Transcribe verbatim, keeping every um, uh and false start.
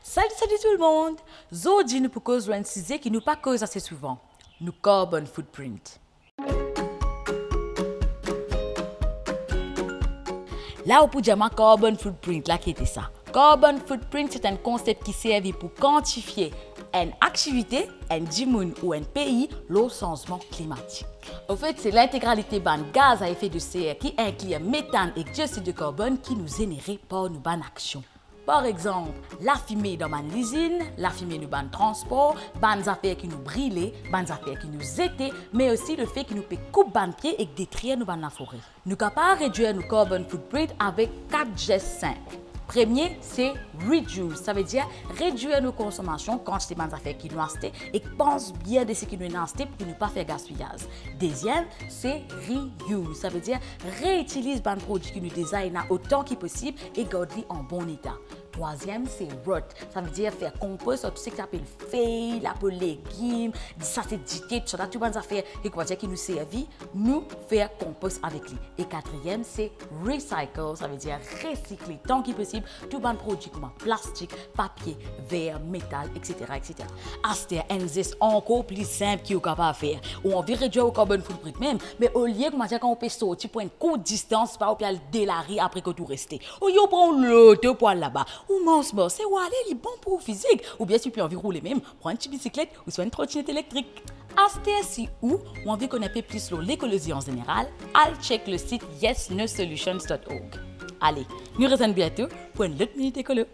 Salut, salut tout le monde! Zordi nou pou koz lor enn size ki nou pa koz ase souvan, nou carbon footprint. La ou pou dir mwa carbon footprint la, ki ete sa? Carbon footprint se enn konsep ki servi pou kantifie enn aktivite, enn dimoun ou enn pei lor sanzman klimatik. Anfet, se lintegralite bann gaz a efe de ser ki inkli metan ek dioxid de karbonn ki nou zenere par nou bann aksion. Par exanp, lafime dan bann lizinn, lafime nou bann transpor, bann zafer ki nou brile, bann zafer ki nou zete, me osi lefe ki nou pe koup bann pie ek detrir nou bann lafore. Nou kapav redwir nou carbon footprint avek kat zes sinp. Premie, se reduce, savedir redwir nou konsomasion, kantite bann zafer ki nou aste, ek pans bien de seki nou ena aste pou ki nou pa fer gaspiyaz. Deziem, se reuse, savedir reitiliz bann prodwi ki nou deza ena otan ki posib e gard li an bon eta. Trwaziem, se rot, savedir fer konpos ar tou seki apel fey, lapo legim, sa se dite, tousala, tou bann zafer ki, koumadir, ki nou servi, nou fer konpos avek li. E katriem, se recycle, savedir resikle tan ki posib tou bann prodwi kouma plastik, papie, ver, metal, etsetera, etsetera. Aster, enn zes ankor pli sinp ki ou kapav fer. Ou anvi redwir ou carbon footprint mem, me olie, koumadir, kan ou pe sorti pou enn kourt distans, pa ou pe al de lari apre kot ou reste. Olie ou pran ou loto pou al laba. Ou mars, mars, e ou ale, li bon pou ou fizik. Oubien si ou pe anvi roule mem, pran enn ti bisiklet ouswa enn trotinet elektrik. Aster, si ou, ou anvi konn enpe plis lor lekolozi an zeneral, al check le sit yes no solutions dot org. Ale, nou rezenn biento pou enn lot Minit Ekolo.